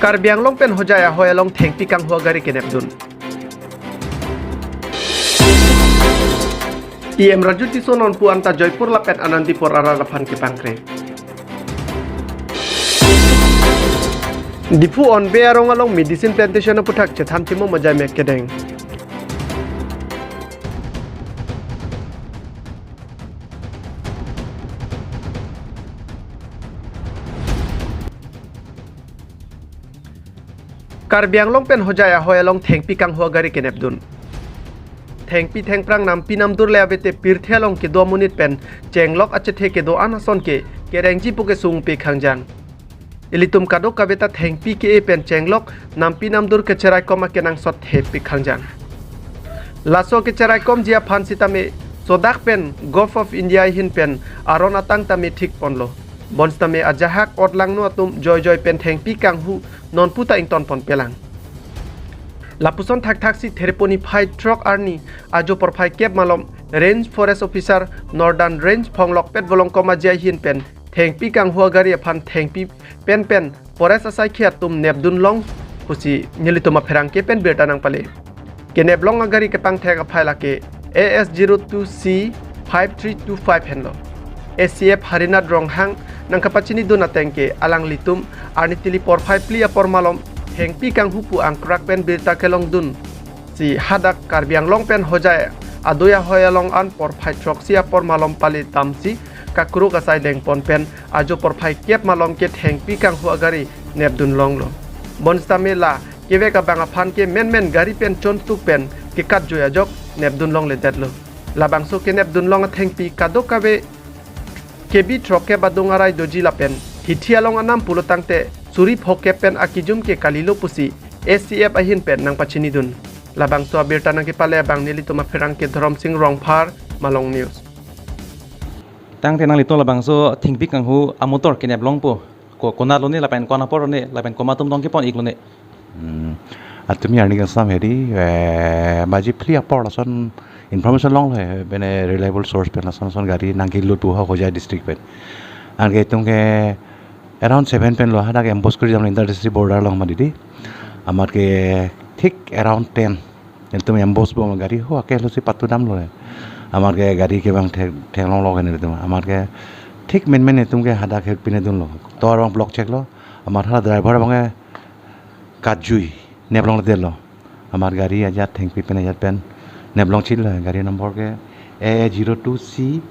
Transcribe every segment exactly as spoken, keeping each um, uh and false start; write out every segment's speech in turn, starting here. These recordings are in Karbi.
Karbi Anglong pen Hojai ahoi along thengpi kanghu agari kenepdun. E M Raju Tisso nonpu anta Joypur lapen Anandipur arat aphan kepangkre. Diphu Onbe arong along medicine plantation aputhak chethan chimo majai mek kedeng. Karbi Anglong pen Hojai ahoi along thengpi kanghu agari kenepdun. Thengpi thengphrang nampi namdur le avete pirthe along kedo amonit pen chenglok achethe kedo-an ason ke kerengji pu kesung pi khangjang. Ilitum kadokave ta thengpi ke-e pen chenglok nampi namdur kecherai kom akenangsot thepi khangjang. Laso kecherai komji aphan sitame sodak pen Govt of India ahin pen aron atang tame thik ponlo. Bonsitame ajahak otlangno atum joijoi pen thengpi kanghu nonpu ta ington ponpelang. Lapuson thakthak si Thereponi phai throk arni ajo porphai kep malom Range Forest Officer Northern Range Phonglokpet Volongkom aji ahin pen thengpi kanghu agari aphan thengpi penpen forest asaikhi atum nepdun long pusi nelitum apherangke pen birta nangpale. Keneplong agari kepangthek aphai lake A S zero two C five three two five henlo. A C F Harinath Ronghang nangkapachinidun ateng ke alanglitum arni tili porphai phli apor malom thengpi kanghu pu angkrak pen birta kelongdun si hadak Karbi Anglong pen Hojai adoi ahoi along an porphai throksi apor malom pali tamsi kakruk asai dengpon pen ajo porphai kep malom ke thengpi kanghu agari nepdun longlo. Bonsitame la kevek abang aphan ke menmen gari pen chontuk pen kekatjoi ajok nepdun longledetlo. Labangso kenepdun long athengpi kadokave kebi throkkep adung arai doji lapen hithi along anam pulo tangte suri phokep pen akijum ke kalilo pusi A C F ahin pen nangpachinidun. Labangso abirta nangkepale abang nelitum apherangke Dhorom Sing Rongphar, Malong News. Tangte nanglitum labangso thengpi kanghu amotor keneplongpo. Ko konat lone lapen konat apor lone lapen komat atum dong kepon-ik lone. Hmm. Atumi arni kangsam hedi, eh, baji phli apor lason information longlo he, bene reliable source pen lason lason gari nangkelut pu ho Hojai district pen. Anke itum ke around seven pen lo hadak ambush kuri jam inter district border along ma didi. Amat ke thik around ten. Itum ambush bom gari ho ake lo si patu damlo he. Amat ke gari kevang thek theklonglo ke itum. Amat ke thik menmen itum ke hadak he pinedunlo. Tovar abang block cheklo. Amat hala driver abang ke katjui neplongledetlo. Amat gari ajat thengpi pen ajat pen neplongchitlo, gari number ke A zero two C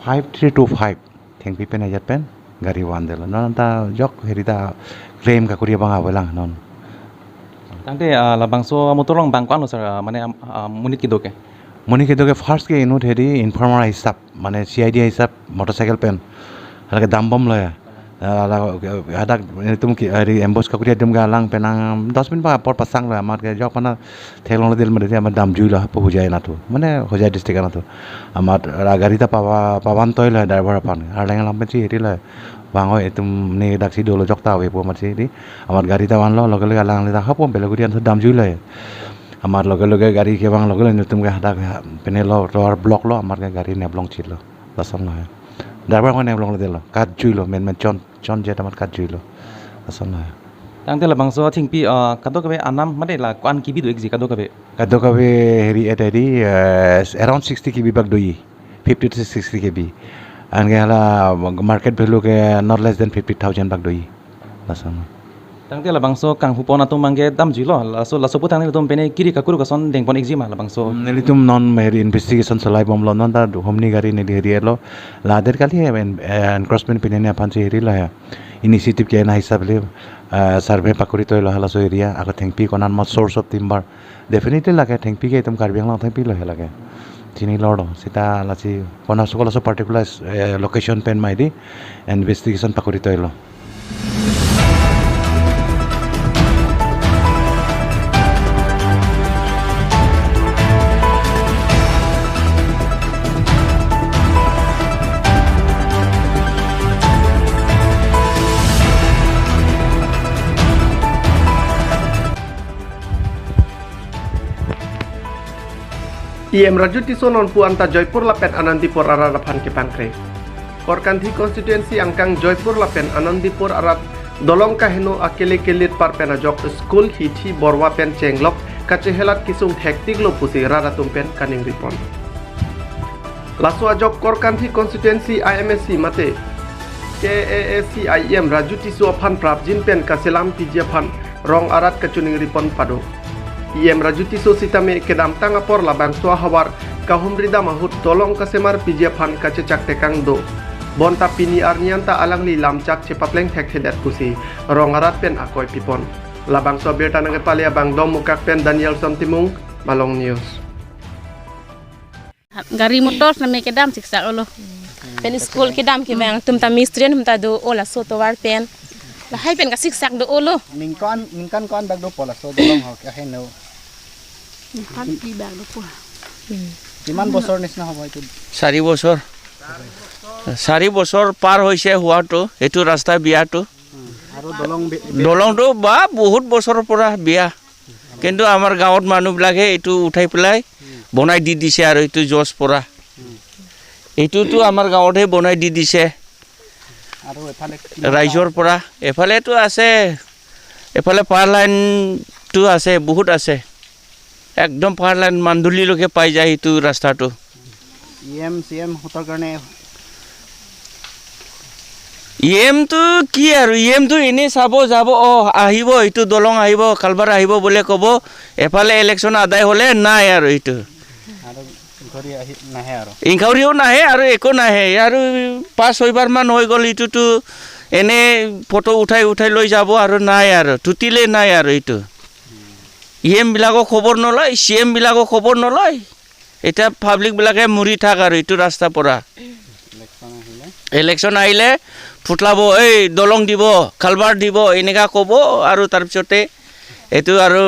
five three two five. Thengpi pen ajat pen gari vandetlo. Non ta jok heri ta claim kakuri abang avelang non. Tangte, ah, labangso amotor along bang ko-an lo sir, ah, mane, am-, ah, monit kedo ke? Monit kedo ke first ke inut hedi informer hisap, mane C I D hisap motorcycle pen. Hala ke dambomlo ya. Ah, hala, hadak itum ke, hedi ambush kakuri atum ke alang penang dos minit bang apor pasanglo, amat ke jok pana theklongledet mati amat damjuilo hapu Hojai anatthu. Mane Hojai district anatthu. Amat la gari ta pawa-, pavan toilo driver aphan. Arleng alam pensi hetilo. Bang hoi itum ne daksi dolo jok ta ave pu amatsi di. Amat gari ta vanlo, loge loge alanglita hapu Belaguri anatthu damjuilo. Amat loge loge gari kevang loge loge itum ke hadak penelo tovar block lo, amat ke gari neplongchitlo. Lasonlo he. Driver ko neplongledetlo. Katjuilo, menmen chon, chonjet amat katjuilo. Lasonlo he. Tangte labangso athengpi, ah, kadokave anam mate la ko-an kebi do-ikji kadokave? Kadokave heri et heri, eh, around sixty kebi bak doji. Fifty to sixty kebi. Anke hala market value ke not less than fifty thousand bak doji. Lason. Tangte labangso kanghupon atum abang ke damjuilo, laso, laso putang nelitum pene kiri kakruk ason dengpon-ikji ma labangso. Hmm, nelitum non meri investigation chelaibomlo, non ta humni gari neli heri lo. Ladet kali he, en-, eh, encroachment pinene aphansi herilo he. Initiative ke-en ahisap le, eh, survey pakuri toilo halaso area, ako thengpi konat ma source of timber. Definitely lake thengpi ke itum Karbi Anglong thengpi lo he lake. Chinilo do. Seta lasi konat so, laso particular, eh, location pen ma hedi investigation pakuri toilo. E M Raju Tisso nonpu anta Joypur lapen Anandipur arat aphan kepangkre. Korkanthi constituency angkang Joypur lapen Anandipur arat Dolong kaheno akele kelit par pen ajok school hithi borwa pen chenglok kachehelat kesung thektiklo pusi rat atum pen kaningripon. Laso ajok Korkanthi constituency I M A C mate K A A C I M Raju Tisso aphan prapjin pen kaselam piji aphan rong arat kachoningripon pado. E M Raju Tisso sitame kedamtang apor labangso ahavar kahumridam ahut dolong kasemar piji aphan kachechak tekang do. Bonta pini arni anta alangli lamchak chepapleng thekthedet pusi rong arat pen akoi pipon. Labangso abirta nangkepale abang Domokak pen Danielson Timung, Malong News. Gari motor sitame kedam siksak olo. Pen school kedam kevang atum ta mistri atum ta do-o laso tovar pen. Lahai pen kasiksak do-olo. Ningkan, ningkan ko-an bak dopo laso dolong ho keheno? Ningkan pi bak dopo? কিমান বছৰ নিচিনা হ'ব এইটো? চাৰি বছৰ। চাৰি বছৰ পাৰ হৈছে হোৱাটো, এইটো ৰাস্তা বিয়াটো। আৰু দলং বে-, বে- দলংটো বা বহুত বছৰৰ পৰা বিয়া, কিন্তু আমাৰ গাঁৱত মানুহবিলাকে এইটো উঠাই পেলাই বনাই দি দিছে আৰু এইটো জজ পৰা। এইটোতো আমাৰ গাঁৱতহে বনাই দি দিছে আৰু এফালে কিমান ৰাইজৰ পৰা। এফালেতো আছে, এফালে পাৱাৰ লাইনটো আছে, বহুত আছে, একদম পাৱাৰ লাইন মান্দুলিলৈকে পাই যায় এইটো ৰাস্তাটো। ই এম চি এম হঁতৰ কাৰণে ই এমটো কি আৰু, ই এমটো এনেই চাব যাব, অ, আহিব, এইটো দলং আহিব, কালভাৰ আহিব বুলিয়ে ক'ব, এফালে ইলেকশ্যন আদায় হ'লে নাই আৰু এইটো। আৰু ঘূৰি আহি নাহে আৰু। ইনকাউৰিও নাহে আৰু একো নাহে আৰু। পাঁচ ছয়বাৰ মান হৈ গ'ল, এইটোতো এনে ফটো উঠাই উঠাই লৈ যাব আৰু নাই আৰু, টুটিলে নাই আৰু এইটো। ই এমবিলাকো খবৰ নলয়, চি এমবিলাকো খবৰ নলয়। এতিয়া পাব্লিকবিলাকে মৰি থাক আৰু এইটো ৰাস্তাৰ পৰা। ইলেকশ্যন আহিলে ফুটলাব, এই দলং দিব, কালভাৰ দিব, এনেকা ক'ব আৰু তাৰপিছতে এইটো আৰু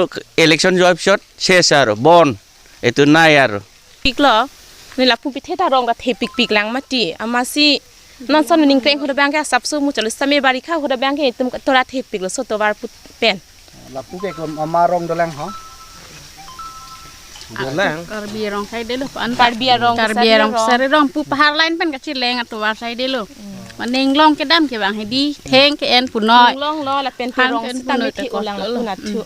ইলেকশ্যন যোৱাৰ পিছত চেছ আৰু বন্ধ, এইটো নাই আৰু। Piklo, ne lapu pithe ta rong kathe pikpik lang mati, amatsi non son ning kreng hoda bang ke asap so mu chalo sitame barikha hoda bang ke itum tora thepiklo so tovar put pen. Lapu ke ko ama rong dolang ho? Dolang. Karbi arong side lo pan. Karbi arong, Karbi sari arong, arong. Sari arong pu pavar line pen kachileng atovar side lo. Maning long kedam ke bang hedi, theng ke en punoi. Long lo lapen ke rong sitame the ulang lapu nathu.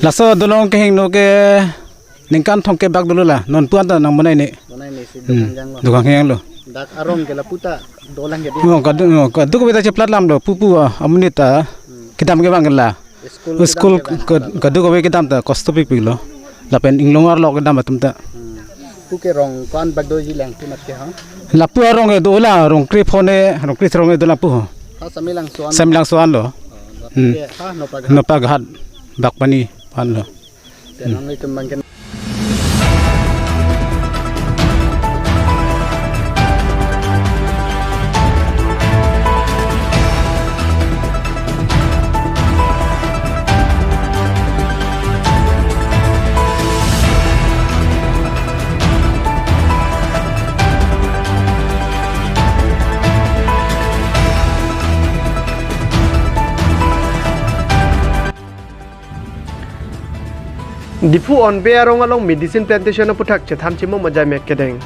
Laso dolong kehingno ke ningkan thomkep bak dolo la, non pu-an ta nangbonai ne. Bonai ne si Hmm. Dokang jang lo. Dokang jang lo. Dak arong ke lapu ta dolang ke di. Oh, kadu, oh, kadokave ta cheplat lam lo, pupu, ah, amonit ta. Hmm. Kedam ke bang la. School kedam ke bang ka-, la. Kadokave kedam ta kosto pikpik lo. Lapen inglong arlo kedam atum ta. Hmm. Pu ke rong ko-an bak doji lang pu mat ke ha? Lapu arong ke do la, rong kre phone, rong kre rong ke do lapu ho. Ha Samilangso an. Samilangso an lo. Oh, lapu Hmm. ke ha Nopaghat. Nopaghat, Bakpani an lo. Pen Hmm. ang itum bang ke Diphu Onbe arong along medicine plantation aputhak chethan chimo majai mek kedeng.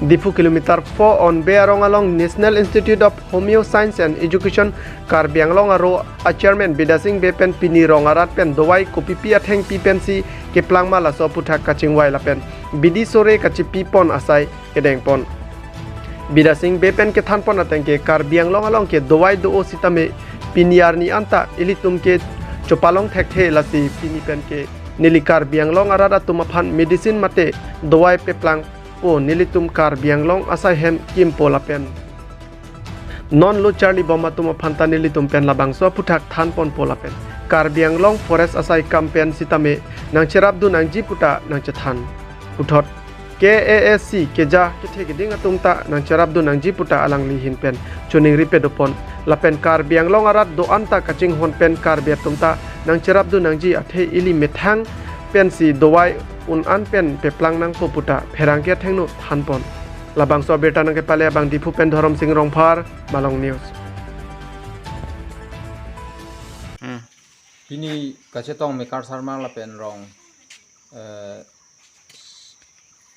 Diphu kilometer four Onbe arong along National Institute of Homeo Science and Education Karbi Anglong aro a chairman Bidya Sing Bey pen pini rong arat pen dovai kopipi athengpi pensi keplangma laso aputhak kachingvai lapen bidi sore kachipipon asai kedengpon. Bidya Sing Bey pen kethanpon ateng ke Karbi Anglong along ke dovai do-o sitame pini arni anta ilitum ke chopalong thekthe, lasi pini pen ke neli Karbi Anglong arat atum aphan medicine mate dovai peplangpo nelitum Karbi Anglong asai hem kimpo lapen non lo charlibom atum aphan ta nelitum pen labangso aputhak thanponpo lapen Karbi Anglong forest asai kam pen sitame nangcherapdun nangji puta nangchethan. Puthot K A A C keja kethe keding atum ta nangcherapdun nangji puta alangli ahin pen choningri pedopon lapen Karbi Anglong arat do-an ta kachinghon pen Karbi atum ta nangcherapdun nangji athe ili methang pensi dovai un-an pen peplang nangpo puta pherangke athengno thanpon. Labangso abirta nangkepale abang Diphu pen Dhorom Sing Rongphar, Malong News. Hmm. Pini kachetong Mekar Sarmang lapen rong, eh,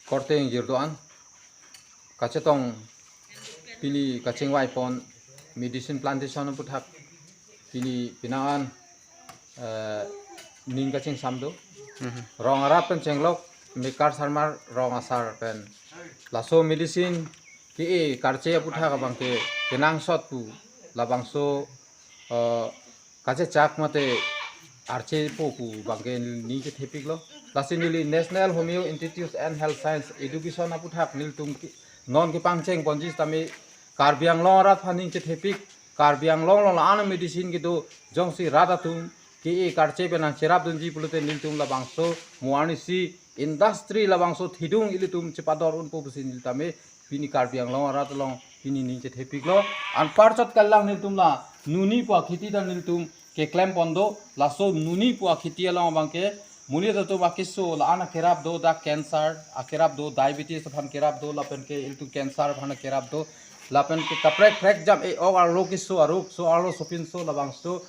korte ingjir do-an. Kachetong pini kachingvaipon Medicine plantation aputhak pini penang an, eh, ning kachingsam do. Mhm. Rong arat pen chenglok Mekar Sarmar rong asar pen laso medicine ke-e karche aputhak abang ke kenangsot pu labangso, eh, kachechak mate archepo pu abang ke ning chethepiklo. Lasi neli National Homeo Institute and Health Science Education aputhak nelitum ke non kepangcheng ponji setame Karbi Anglong arat aphan ning chethepik, Karbi Anglong along la-an medicine kedo, jongsi rat atum ke-e karche pen nangcherapdunji pulote nelitum labangso mo arnisi industry labangso thedung ilitum chepador unpo pusi neli tame pini Karbi Anglong arat along pini ning chethepiklo. Anparchot kalang nelitum la nuni pu akheti ta nelitum keklem pon do, laso nuni pu akheti along abang ke monit atum akeso la-an akerap do, dak cancer akerap do, diabetes aphan kerap do, lapen ke ilitum cancer aphan kerap do, lapen ke kaprek prek jam e-ok arlo keso, aruk so arlo sopinso labangso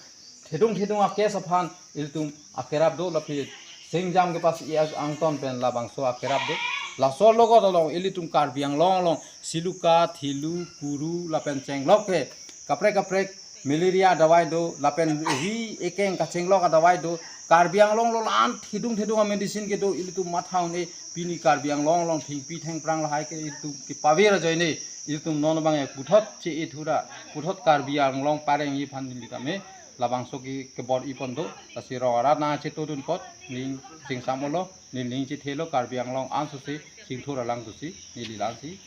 thedung thedung a-case aphan ilitum akerap do, lapen singjam kepasi angton pen labangso akerap do. Laso logot along ilitum Karbi Anglong along siluka, thilu, kuru lapen chenglok ke kaprek kaprek malaria adawai do, lapen ri ekeng kachenglok adawai do. Karbi Anglong along la-an thedung thedung a-medicine kedo, ilitum matha un-e, pini Karbi Anglong along thengpi thengphrang lahai ke ilitum kepavir ajoine ilitum non abang ya puthot che-e thura, puthot Karbi Anglong pareng-i aphan neli tame labangso ke kebor-i pon do. Lasi rong arat nangchetodun apot ning chingsam-olo, neli ning chethelo, Karbi Anglong ansose chingthur alang tusi neli la-ansi